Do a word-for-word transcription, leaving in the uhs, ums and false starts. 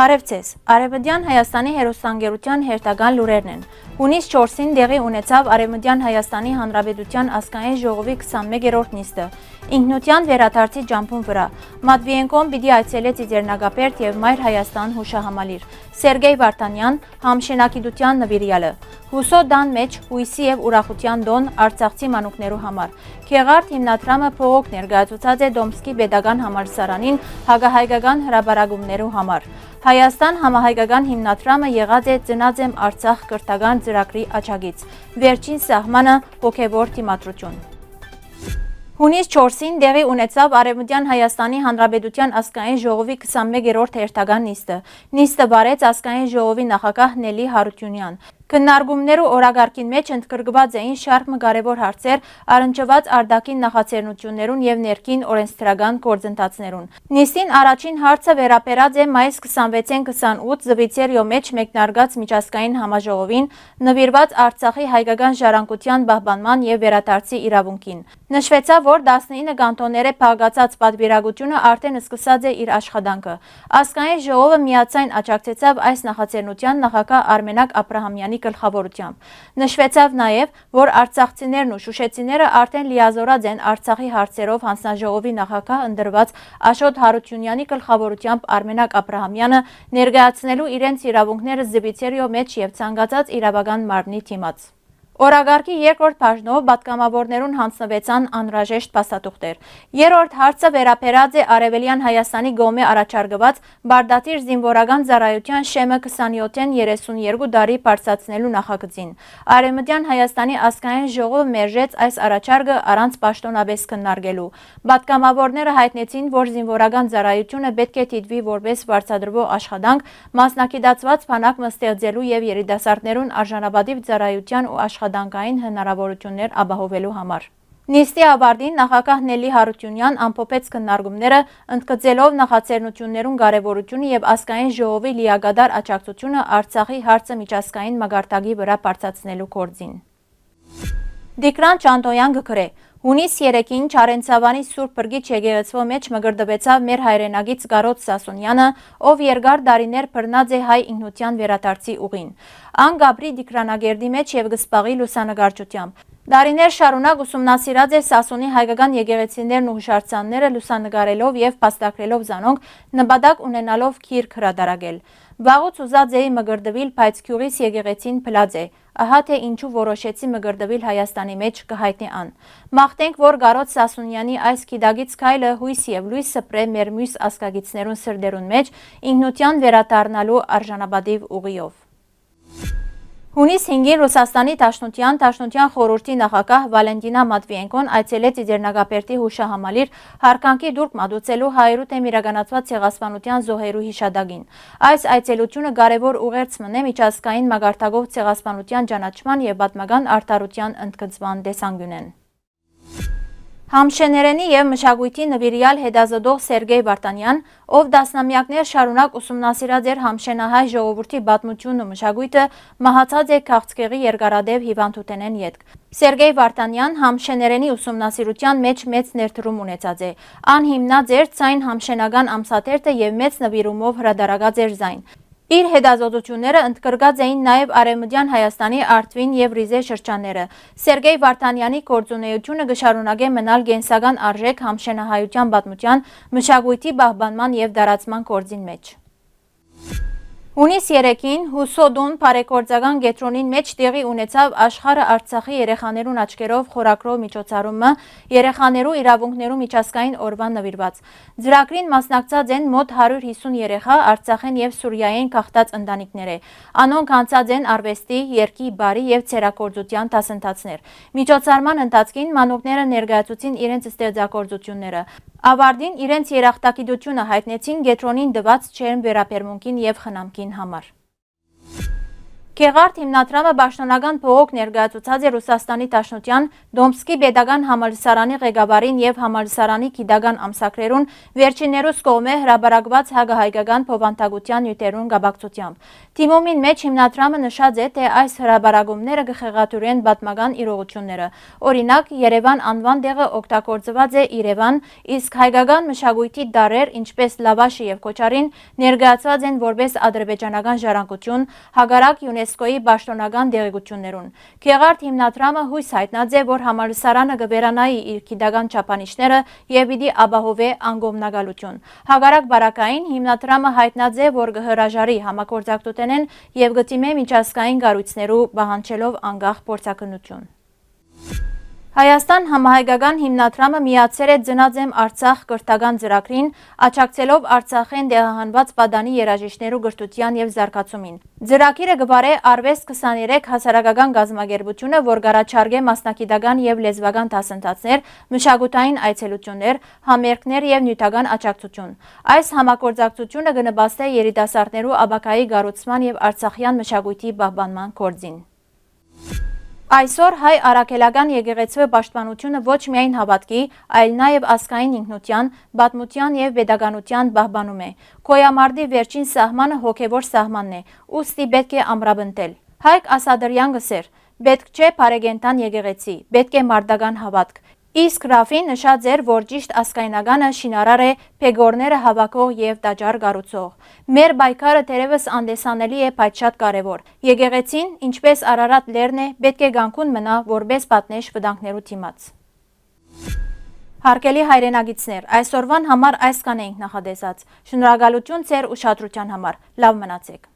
Արեւ ձեզ։ Արեւմտեան Հայաստանի հեռուստաընկերութեան հերթական լուրերն են։ Յունիս չորսին տեղի ունեցաւ Արեւմտեան Հայաստանի Հանրապետութեան ազգային ժողովի քսանմեկերորդ նիստը։ Ինքնութեան վերադարձի ճամբուն վրայ Մատվիենկոն պիտի այցելէ Ծիծեռնակաբերդ եւ Մայր Հայաստան յուշահամալիր Սերգեյ Վարդանեան, համշենակիտութեան նուիրեալը։ Յուսոյ տան մէջ յոյսի եւ ուրախութեան տօն արցախցի մանուկներու համար։ Գեղարդ հիմնադրամը բողոք ներկայացուցած է Տոմսկի պետական համալսարանին հակահայկական հրապարակումներու համար։ Հայաստան համահայկական հիմնադրամը եղած է «Ծնած եմ Արցախ» կրթական ծրագրի աջակից։ Վերջին սահմանը՝ հոգեւոր դիմադրութիւն։ Յունիս չորսին տեղի ունեցաւ Արեւմտեան Հայաստանի Հանրապետութեան ազգային ժողովի քսանմեկերորդ հերթական նիստը։ Նիստը վարեց ազգային ժողովի նախագահ Նելի Յարութիւնեան։ Քննարկումներու օրագարկին մէջ ընդգրկուած էին շարք մը կարեւոր հարցեր՝ առնչուած արտաքին նախաձեռնութիւններուն եւ ներքին օրենսդրական գործընթացներուն։ Նիստին առաջին հարցը վերաբերած է մայիս քսանվեցին քսանութ Զուիցերիոյ մէջ մեկնարկած միջազգային համաժողովին, նուիրուած Արցախի հայկական ժառանգութեան պահպանման եւ վերադարձի իրաւունքին։ Նշուեցաւ, որ տասնինը կանտոններէ փակացած պատուիրակութիւնը արդէն սկսած է իր աշխատանքը։ Ազգային ժողովը միաձայն աջակցեցաւ այս նախաձեռնութեան նախագահ Արմենակ Աբրահամեանի գլխաւորութեամբ։ Նշուեցաւ նաեւ, որ արցախցիներն ու շուշեցիները արդէն լիազօրած են Արցախի հարցերով հանձնաժողովի նախագահ ընտրուած Աշոտ Յարութիւնեանի գլխաւորութեամբ Արմենակ Աբրահամեանը ներկայացնելու իրենց իրաւունքները Զուիցերիոյ մէջ եւ ցանկացած իրաւական մարմնի դիմաց։ Օրագարկի երկրորդ բաժնով պատգամաւորներուն յանձնուեցան անհրաժեշտ փաստաթուղթեր։ Երրորդ հարցը վերաբերած է Արեւելեան Հայաստանի կողմէ առաջարկուած պարտադիր զինուորական ծառայութեան շեմը քսանյոթէն երեսուն երկու տարի բարձրացնելու նախագծին։ Արեւմտեան Հայաստանի ազգային ժողովը մերժեց այս առաջարկը առանց պաշտօնապէս քննարկելու։ Պատգամաւորները յայտնեցին, որ զինուորական ծառայութիւնը պէտք է դիտուի որպէս վարձատրուող աշխատանք՝ մասնագիտացուած բանակ մը ստեղծելու եւ երիտասարդներուն արժանապատիւ ծառայութեան ու աշխատանքային հնարաւորութիւններ ապահովելու համար։ Նիստի աւարտին նախագահ Նելի Յարութիւնեան ամփոփեց քննարկումները՝ ընդգծելով նախաձեռնութիւններուն կարեւորութիւնը եւ ազգային ժողովի լիակատար աջակցութիւնը Արցախի հարցը միջազգային մակարդակի վրայ բարձրացնելու գործին։ Տիգրան Ճանտոյան կը գրէ. Յունիս երեքին Չարենցաւանի Սուրբ Փրկիչ եկեղեցւոյ մէջ մկրտուեցաւ մեր հայրենակից Կարոտ Սասունեանը, ով երկար տարիներ բռնած է հայ ինքնութեան վերադարձի ուղին։ Ան կ'ապրի Տիգրանակերտի մէջ եւ կը զբաղի լուսանկարչութեամբ։ Տարիներ շարունակ ուսումնասիրած է Սասունի հայկական եկեղեցիներն ու յուշարձանները, լուսանկարելով եւ փաստագրելով զանոնք, նպատակ ունենալով գիրք հրատարակել։ Վաղուց ուզած էի մկրտուիլ, բայց գիւղիս եկեղեցին փլած է։ Ահա թէ ինչու որոշեցի մկրտուիլ Հայաստանի մէջ, կը յայտնի ան։ Մաղթենք, որ Կարոտ Սասունեանի այս գիտակից քայլը յոյս եւ լոյս սփռէ մեր միւս ազգակիցներուն սրտերուն մէջ, ինքնութեան վերադառնալու արժանապատիւ ուղիով։ Յունիս հինգին Ռուսաստանի Դաշնութեան Դաշնութեան խորհուրդի նախագահ Վալենտինա Մատվիենկոն այցելեց Իձերնակաբերդի յուշահամալիր՝ Յարգանքի տուրք մատուցելու հայերու դէմ իրականացուած ցեղասպանութեան զոհերու յիշատակին։ Այս այցելութիւնը կարեւոր ուղերձ մըն է միջազգային մակարդակով ցեղասպանութեան ճանաչման եւ պատմական արդարութեան ընդգծման տեսանկիւնէն։ Համշեներէնի եւ մշակոյթի նուիրեալ հետազոտող Սերգեյ Վարդանեան, ով տասնամեակներ շարունակ ուսումնասիրած էր համշենահայ ժողովուրդի պատմութիւնն ու մշակոյթը, մահացած է քաղցկեղի երկարատեւ հիւանդութենէն ետք։ Սերգեյ Վարդանեան համշեներէնի ուսումնասիրութեան մէջ մեծ ներդրում ունեցած է։ Ան հիմնած էր Ձայն համշենական ամսաթերթը եւ մեծ նուիրումով հրատարակած էր Զայն։ Իր հետազոտութիւնները ընդգրկած էին նաեւ Արեւմտեան Հայաստանի Արթուին եւ Ռիզէ շրջանները։ Սերգեյ Վարդանեանի գործունէութիւնը կը շարունակէ մնալ կենսական արժէք համշենահայութեան պատմութեան, մշակոյթի պահպանման եւ տարածման գործին մէջ։ Յունիս երեքին Յուսոյ տուն բարեգործական կեդրոնին մէջ տեղի ունեցաւ Աշխարհը Արցախի երեխաներուն աչքերով խորագրով միջոցառումը երեխաներու իրաւունքներու միջազգային օրուան նուիրուած։ Ծրագրին մասնակցած են մօտ հարիւր յիսուն երեխայ Արցախէն եւ Սուրիայէն գաղթած ընտանիքներէ։ Անոնք անցած են արուեստի, երգի, պարի եւ ցերակործութեան դասընթացներ։ Միջոցառման ընթացքին մանուկները ներկայացուցին իրենց ստեղծագործութիւնները։ Աւարտին իրենց երախտագիտութիւնը յայտնեցին կեդրոնին տուած ջերմ վերաբերմունքին եւ խնամքին համար։ Գեղարդ հիմնադրամը պաշտօնական բողոք ներկայացուցած է Ռուսաստանի Դաշնութեան Տոմսկի պետական համալսարանի ղեկավարին եւ համալսարանի գիտական ամսագրերուն վերջիններուս կողմէ հրապարակուած հակահայկական բովանդակութեան նիւթերուն կապակցութեամբ։ Դիմումին մէջ հիմնադրամը նշած է, թէ այս հրապարակումները կը խեղաթիւրեն պատմական իրողութիւնները։ Օրինակ, Երեւան անուան տեղը օգտագործուած է Իրեւան, իսկ հայկական մշակոյթի տարրեր, ինչպէս լաւաշը եւ քոչարին, ներկայացուած են որպէս ադրբեջանական ժառանգութիւն, հակառակ ЮՆԵՍԿՕ-ի պաշտօնական տեղեկութիւններուն։ Գեղարդ հիմնադրամը յոյս յայտնած է, որ համալսարանը կը վերանայի իր գիտական չափանիշները եւ պիտի ապահովէ անկողմնակալութիւն։ Հակառակ պարագային, հիմնադրամը յայտնած է, որ կը հրաժարի համագործակցութենէն եւ կը դիմէ միջազգային կառոյցներու, պահանջելով անկախ փորձաքննութիւն։ Հայաստան համահայկական հիմնադրամը միացեր է «Ծնած եմ Արցախ» կրթական ծրագրին, աջակցելով Արցախէն տեղահանուած պատանի երաժիշտներու կրթութեան եւ զարգացումին։ Ծրագիրը կը վարէ Արուեստ քսաներեք հասարակական կազմակերպութիւնը, որ կառաջարկէ մասնագիտական եւ լեզուական դասընթացներ, մշակութային այցելութիւններ, համերգներ եւ նիւթական աջակցութիւն։ Այս համագործակցութիւնը կը նպաստէ երիտասարդներու ապագայի կառուցման եւ արցախեան մշակոյթի պահպանման գործին։ Այսօր հայ առաքելական եկեղեցւոյ պաշտպանութիւնը ոչ միայն հաւատքի, այլ նաեւ ազգային ինքնութեան, պատմութեան եւ պետականութեան պահպանում է։ Գոյամարտի վերջին սահմանը հոգեւոր սահմանն է, ուստի պէտք է ամրապնդել։ Հայկ Ասատրեան կ'ըսէր. «Պէտք չէ բարեկենդան եկեղեցի, պէտք է մարտական հաւատք»։ Իսկ Ռաֆին նշած էր, որ ճիշտ ազգայնականը շինարար է բեկորները հաւաքող եւ տաճար կառուցող։ Մեր պայքարը թերեւս անտեսանելի է, բայց շատ կարեւոր։ Եկեղեցին, ինչպէս Արարատ լեռն է, պէտք է կանգուն մնայ որպէս պատնէշ վտանգներու դիմաց։ Հարգելի հայրենակիցներ, այսօրուան համար այսքան էինք նախատեսած։ Շնորհակալութիւն ձեր ուշադրութեան համար։ Լաւ մնացէք։